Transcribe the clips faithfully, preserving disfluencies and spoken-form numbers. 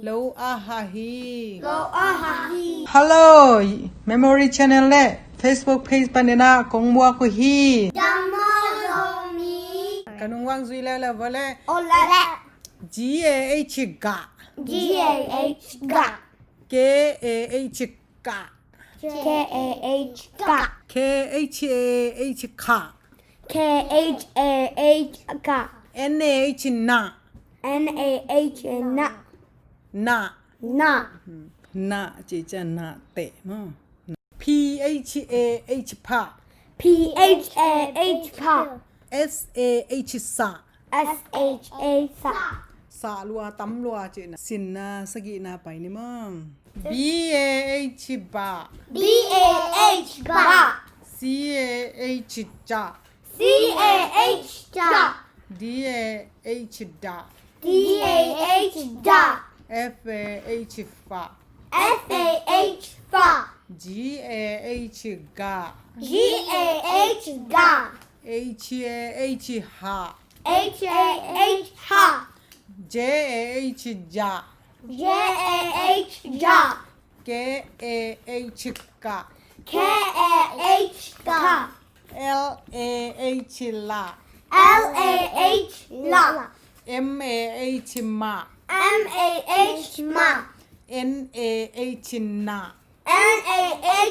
Lo a ha hi. Lo a ha hi. Hello, Memory Channel le Facebook page panin ah kong muak uh hi. Dam maw Zomi? Ka nung vang zui le le vua le. O le le. G A H gah. G A H gah. K A H kah. K A H kah. K H A H khah. K H A H khah. N A H nah. N A H nah. Nah. Nah. Nah ci ciang nah teh maw. P H A H phah. P H A H phah. S A H sah. S H A sah. Sah lua, tam lua cihna. Sinna sagihna pai ni maw. B A H bah. B A H bah. C A H cah. C A H cah. D A H dah. D A H dah. F A H fah. F A H fah. G A H gah. G A H gah. H A H hah. H A H hah. J A H jah. J A H jah. K A H kah. K A H kah. L A H lah. L A H lah. M A H mah. M A H mah. N A H nah. N A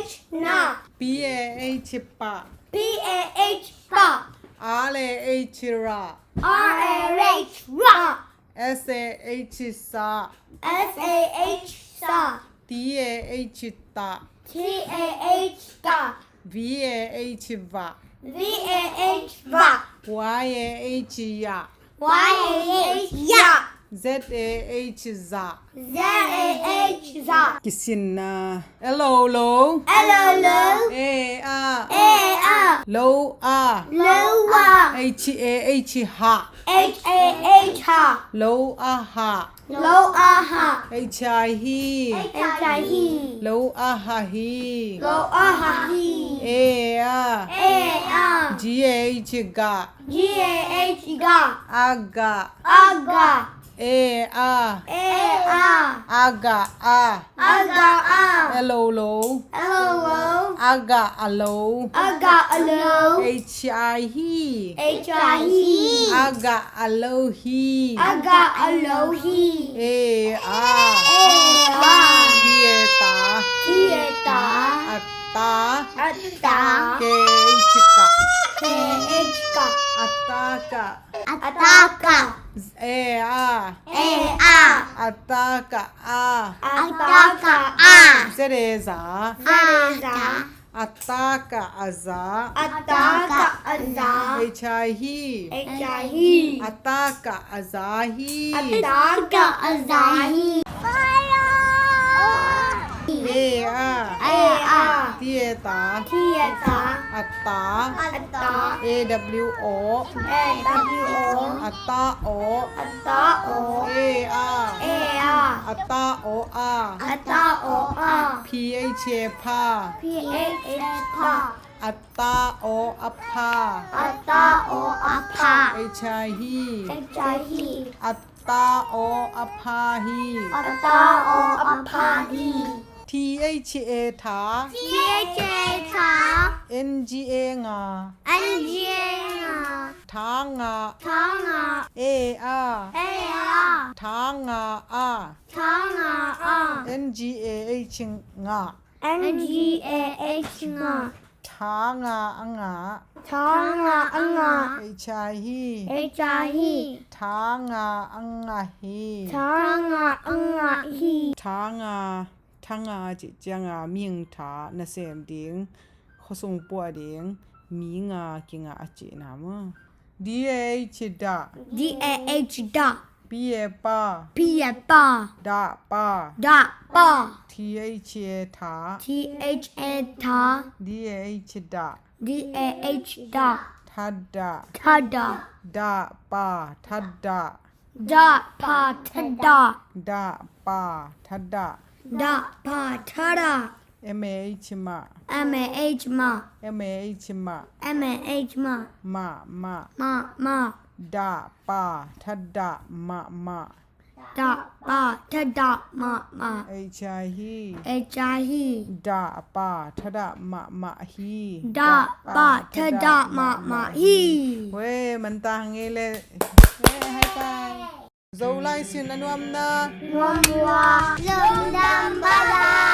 H nah. P A H pah. P A H pah. R A H rah. R A H rah. S A H sah. S A H sah. T A H tah. T A H tah. V A H vah. V A H vah. Y A H yah. Y A H yah. Z A H zah. Z A H zah. Kisinna. L O lo. L O lo. A ah. A ah. Lo ah. Lo ah. H A H hah. H A H hah. Lo a hah. Lo a hah. H I hi. H I hi. Lo a ha hi. Lo a ha hi. A ah. A ah. G A H gah. G A H gah. Agah. Agah. A ah. A ah. Agah ah. Agah ah. L O lo. L O lo. Agah a lo. Agah a lo. H I hi. H I hi. Agah a lo hi. Agah a lo hi. A ah. A ah. T A ta. T A ta. A ta. A ta. K H kah. K H kah. A ta kah. A ta kah. A ah. A ah. A ta kah a. A ta kah a. Z A za. Z A za. A ta kah a za. A ta kah a za. H I hi. H I hi. A ta kah a za hi. A ta kah a za hi. A ah. A ah. T A ta. T A ta. A ta. A ta. A W o. A W o. A ta o. A ta o. A ah. A ah. A ta o a. A ta o a. P H A pha. P H A pha. A ta o a pha. A ta o a pha. H I hi. H I hi. A ta o a pha hi. A ta o a pha hi. T H A tha. T H A tha. N G A nga. N G A nga. Tha nga. Tha nga. A ah. A ah. Tha nga a. Tha nga a. N G A H nga. N G A H nga. Tha nga a nga. Tha nga a nga. H I hi. H I hi. Tha nga a nga hi. Tha nga a nga hi. Tha nga, tha nga cih cianga mihing tha nasem ding, khuasung puah ding, mi nga kinga a cihna maw. D A H dah. D A H dah. P A pa. P A pa. Dah pa. Dah pa. T H A tha. T H A tha. D A H dah. D A H dah. Tha dah. Tha dah. Dah pa tha dah. Dah pa tha dah. Dah pa tha dah. Dah pa tha dah. M A H mah. M A H mah. M A H mah. M A H mah. Mah mah. Mah mah. Dah pa tha dah mah mah. Dah pa thadah mahmah. Ei cia hi. Ei cia hi. Dah pa thadah mahmah hi. Dah pa thadah mahmah hi. Weh, manta hang ei le. Weh, hai pa. Zolai sin a nuamna. Nuam lua. Lungdam bala.